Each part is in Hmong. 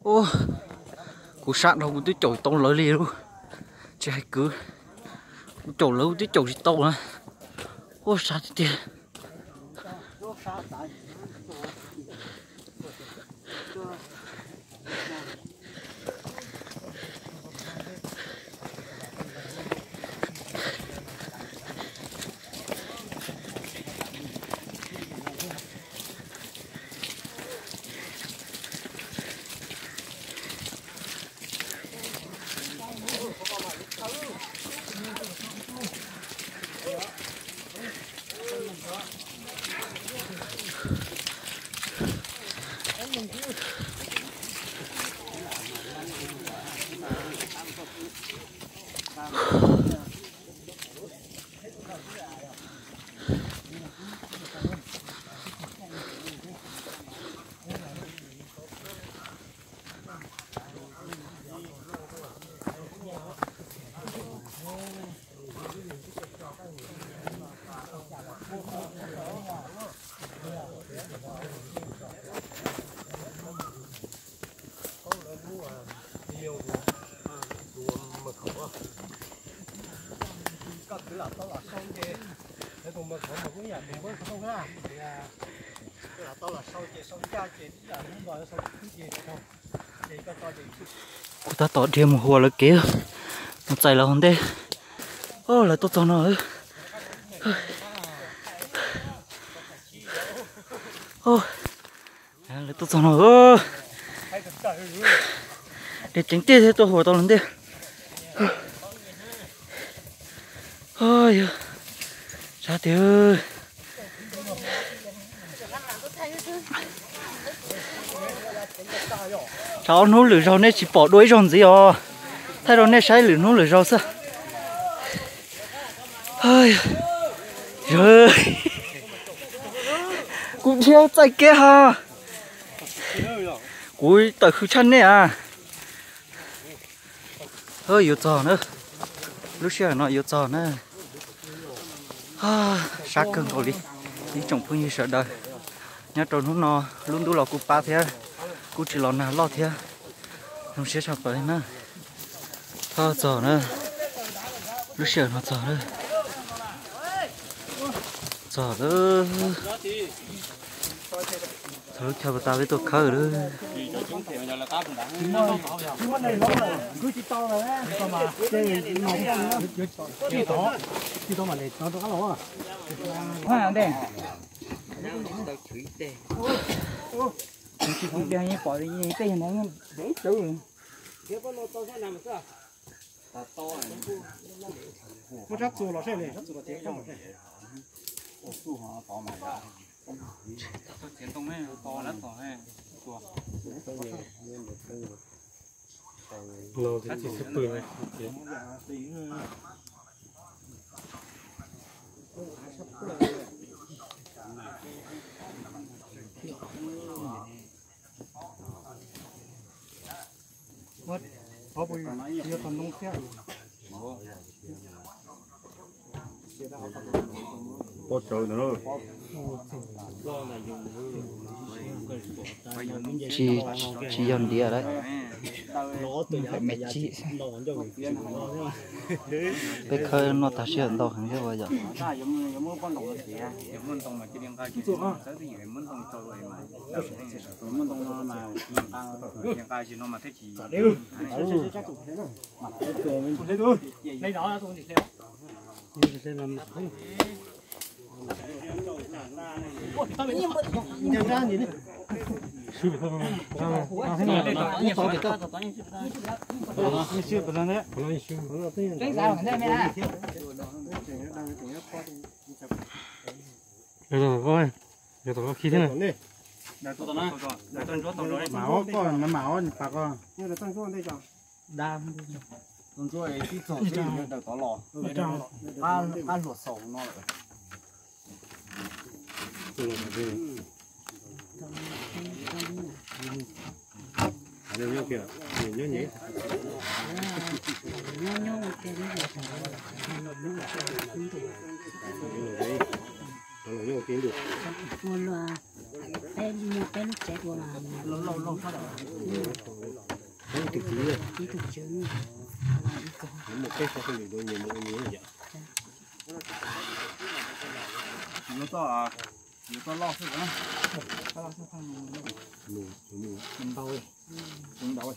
Ua, kuv sab dhau kuv twb caum tau lawv li lauj. Tsis hais kwv, kuv caum lawv kuv twb caum tsis tau na. Ua sab tiag tiag. Kuv tab tom dhia mus hauv lawv kev, mus txais lawv hauv ntej. Lawv tuaj txog no. Lawv tuaj txog no. Dhia ceev tiag thiab tuaj hauv tau lawv ntej. Yog sab tiag. Tsam ob hnub lwm zaug nej tsis pom dua ib zaug ntxiv os. Thaij rau nej saib lwm hnub lwm zaug xwb. Kuv dhia txaij kev ha. Kuv tawm hws tshaj nej a. Yuav txog na, lub sij hawm no yuav txog na. Sab kawg nkaus li ib tsoom phooj ywg sawv daws. Nyob rau hnub no lub ntuj los kuj pab thiab, kuj tsis los nag loj thiab. Zoo siab tshaj plaws li na. Txog na, lub sij hawm no txog lawm. Txog lawm. Txog lub chaw puas tas peb tuaj khawb lawm. Muab rab txuas los seb, rab txuas los tias. Pob tsawv ntawd. Tsis, tsis yog ntiav lawm, me tsib. Peb khawb noj tag sij hawm ntau heev thiab yom. Yog tom koj khi thiab. Mas koj, mas koj, mas koj. Ntsuab tib txog tib ntawm tod los, qab hluas xaus no lawm. Ua luaj, peb muaj peb lub tsev ua lauj lauj sab dawm. Ib tug tswv, ib tug tswv. Yuav toj, yuav toj loj xwb. Ntau, ntau.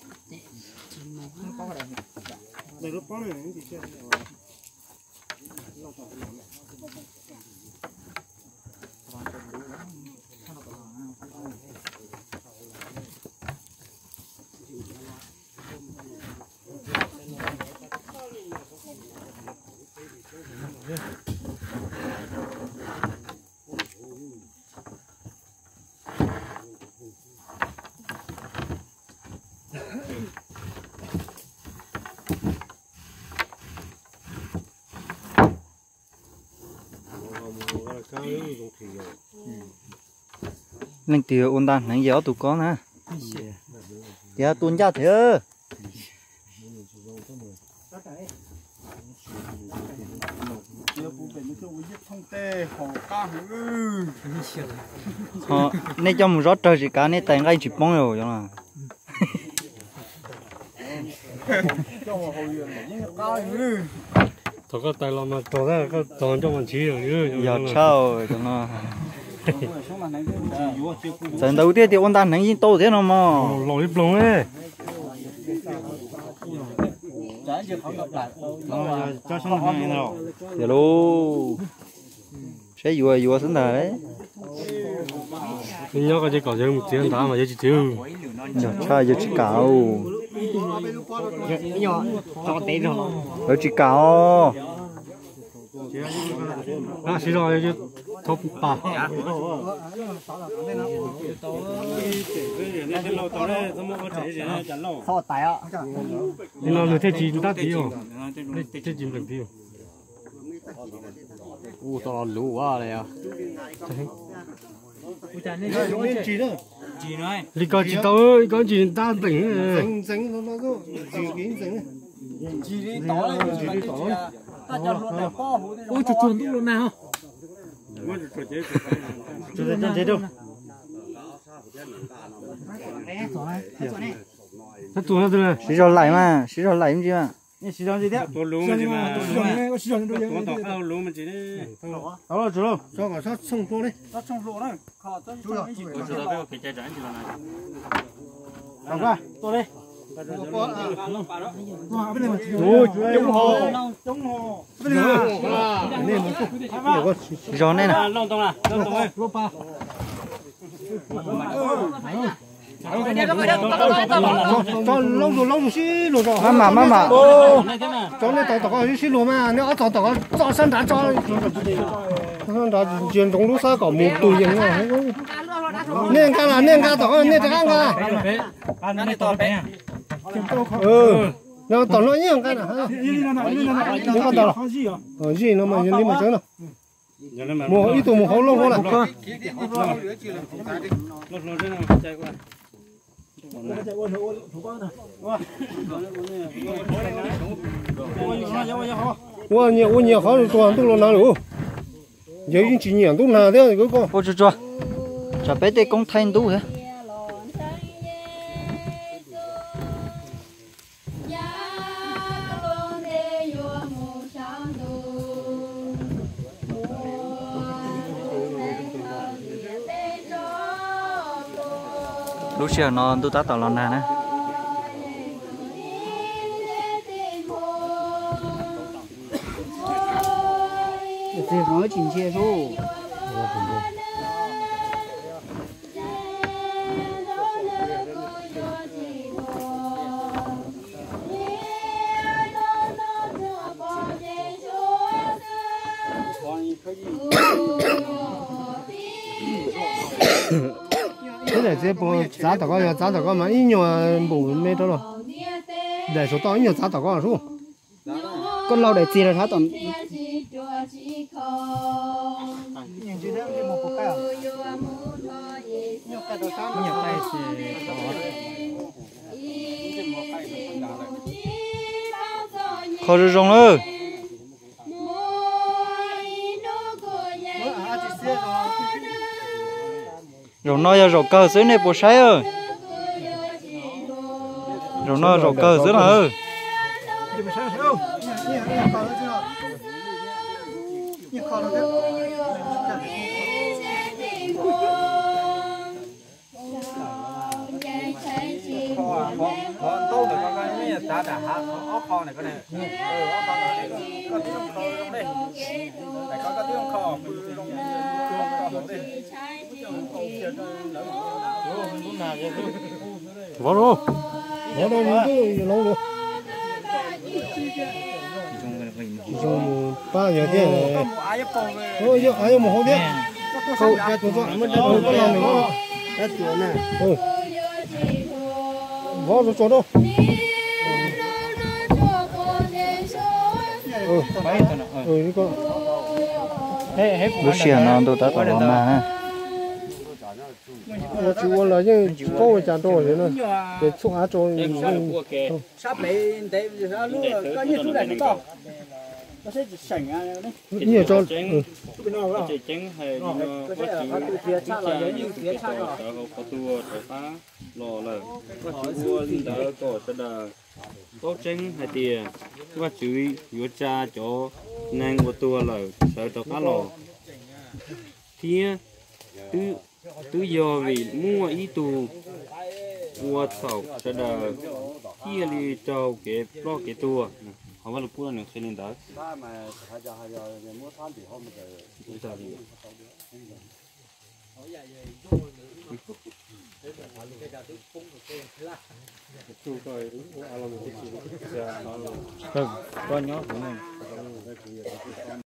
Leej twg ua nta hneev ces ob tug kob na. Ces tua ncaj thiab. Ho nej coj mus zov rawg tsis kav, nej tais nqaij tsis poob os. Thaum koj tais los mas tog, koj tog ncauj mas ntshiv. Yog tshaj no. Txawm ntawd tiag tias ua nta hneev yeej tau thiab no mog. Laus ib ploog. Yog lauj, saib yuav yuav xwb ntag. Nyob koj ces kom yawg mus txiav nrad mas yawg tsis txiav. Yog tshaj yawg tsis kam. Lawv tsis kam os. Siv zog thov pas. Li no nws thiaj tsis ntab tid os, thiaj tsis nplees tid. Ua tau luv ua li. Li ko tsis tau, li ko tsis ntab nplees. Ua tsuag tsuag ntuj los nag. Siv zog laim mas, siv zog laim me ntsis mas. Zog nej na. Maj mam, maj mam. Tso nej tau tom ko sib luag mas, nej ob txog tom ko txoj sab nrad tso. Sab nrad ntsia ntsoov lub sab kom mus tus yees. Nej nqa los, nej nqa tom ko, nej rov qab nqa. No tom no yeej nqa na. Nqa ntau los. Zij no mas yog li mas tseeb no. Mus ib tug mus hauv looj hauv lawm. Ua nyias ua nyias qhov, tsuas ntuj los nag lawm. Yawg yeej tsis nyiam ntuj nag thiab koj. Ua tsuag tsuag, tsam peb tej koob thaij ntuj thiab. Lub sij hawm no ntuj tab tom los nag na. Peb daim txiv puas txav tom ko, yog txav tom ko mas ib nyuag npum me rau los. Daim saum toj ib nyuag txav tom ko sub. Koj laug daim txiv los sab tom. Qhov zoo zoo lawm. Zaum no yog zaum kawg xwb nej puas saib? Zaum no zaum kawg xwb na. Vov lauj. Vov lauj, mus ntuj lauj lauj. Tsis zoo mus pab yog thiab. Yog av yuav mus hauv thiab. Kauj, muab rab tsuas los nws vov. Vov tsuas tsuas rau. Lub sij hawm no ntuj tab tom los nag. Ua tsis ua los yeej tsis paub ua cas rau no, ces txhub av rau. Sab pem ntev, koj nyiaj tub daim ko, koj seb tsis seem. Nyiaj tso. Sawv hauv qhov tuag rov qab los lawm. Vajtswv ua li ntawd kom sawv daws paub tseeb hais tias Vajtswv yuav tsa cov neeg uas tuag lawm sawv rov qab los, thiab twb yog vim muaj ib tug ua txhaum sawv daws thiaj li raug kev ploj kev tuag. Qhov Vaj Lug Kub no nws qhia li ntawd. Koj nyob hauv no.